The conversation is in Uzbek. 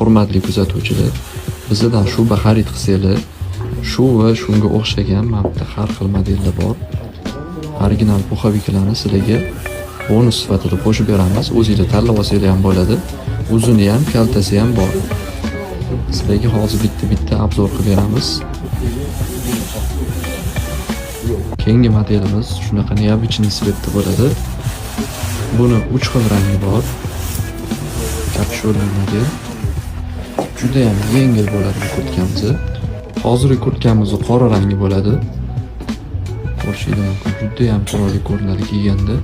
Hurmatli kuzatuvchilar, bizdan shuba xarid qilsanglar, shu va shunga o'xshagan mana bu yerda har xil modellar bor. Original пуховик larni sizlarga bonus sifatida qo'shib beramiz. O'zinglar tanlab olsanglar ham bo'ladi. Uzuni ham, kaltasi ham bor. Sizlarga hozir bitta-bitta обзор qilib beramiz. Keyingi modelimiz shunaqa необычный цвет da bo'ladi. Buni 3 xil rangi bor. Капюшон li model. Juda ham yengil bo'ladi bu kurtkamiz. Hozirgi kurtkamiz qora rangi bo'ladi. Ko'rishingiz mumkin, juda ham chiroyli ko'rinadi kiyganda.